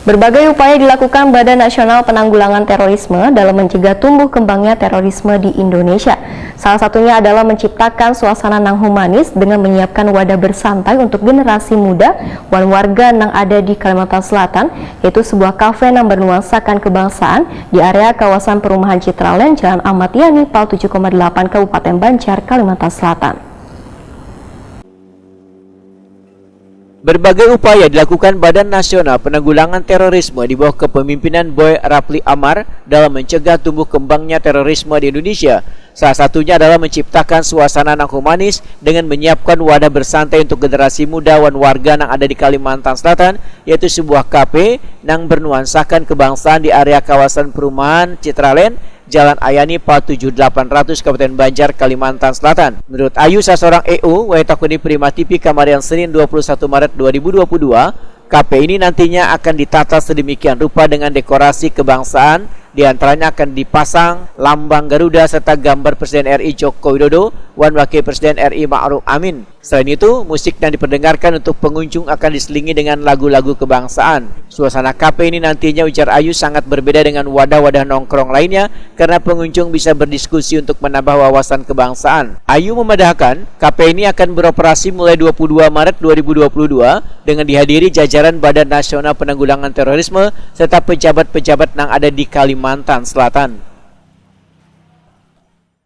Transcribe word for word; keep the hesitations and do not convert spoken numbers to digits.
Berbagai upaya dilakukan Badan Nasional Penanggulangan Terorisme dalam mencegah tumbuh kembangnya terorisme di Indonesia. Salah satunya adalah menciptakan suasana nang humanis dengan menyiapkan wadah bersantai untuk generasi muda wan warga nang ada di Kalimantan Selatan, yaitu sebuah kafe nang bernuansakan kebangsaan di area kawasan perumahan Citraland, Jalan Ahmad Yani, Pal tujuh koma delapan, Kabupaten Banjar, Kalimantan Selatan. Berbagai upaya dilakukan Badan Nasional Penanggulangan Terorisme di bawah kepemimpinan Boy Rapli Amar dalam mencegah tumbuh kembangnya terorisme di Indonesia. Salah satunya adalah menciptakan suasana nang humanis dengan menyiapkan wadah bersantai untuk generasi muda wan warga nang ada di Kalimantan Selatan, yaitu sebuah kafe nang bernuansakan kebangsaan di area kawasan perumahan Citraland, Jalan Ayani, Pal tujuh delapan ratus, Kabupaten Banjar, Kalimantan Selatan. Menurut Ayu, saseorang E O, wae takuni Prima T V kamarian Senin dua puluh satu Maret dua ribu dua puluh dua, kafe ini nantinya akan ditata sedemikian rupa dengan dekorasi kebangsaan, diantaranya akan dipasang lambang Garuda serta gambar Presiden R I Joko Widodo wan Wakil Presiden R I Ma'ruf Amin. Selain itu, musik yang diperdengarkan untuk pengunjung akan diselingi dengan lagu-lagu kebangsaan. Suasana kafe ini nantinya, ujar Ayu, sangat berbeda dengan wadah-wadah nongkrong lainnya karena pengunjung bisa berdiskusi untuk menambah wawasan kebangsaan. Ayu memadahkan, kafe ini akan beroperasi mulai dua puluh dua Maret dua ribu dua puluh dua dengan dihadiri jajaran Badan Nasional Penanggulangan Terorisme serta pejabat-pejabat yang ada di Kalimantan Selatan.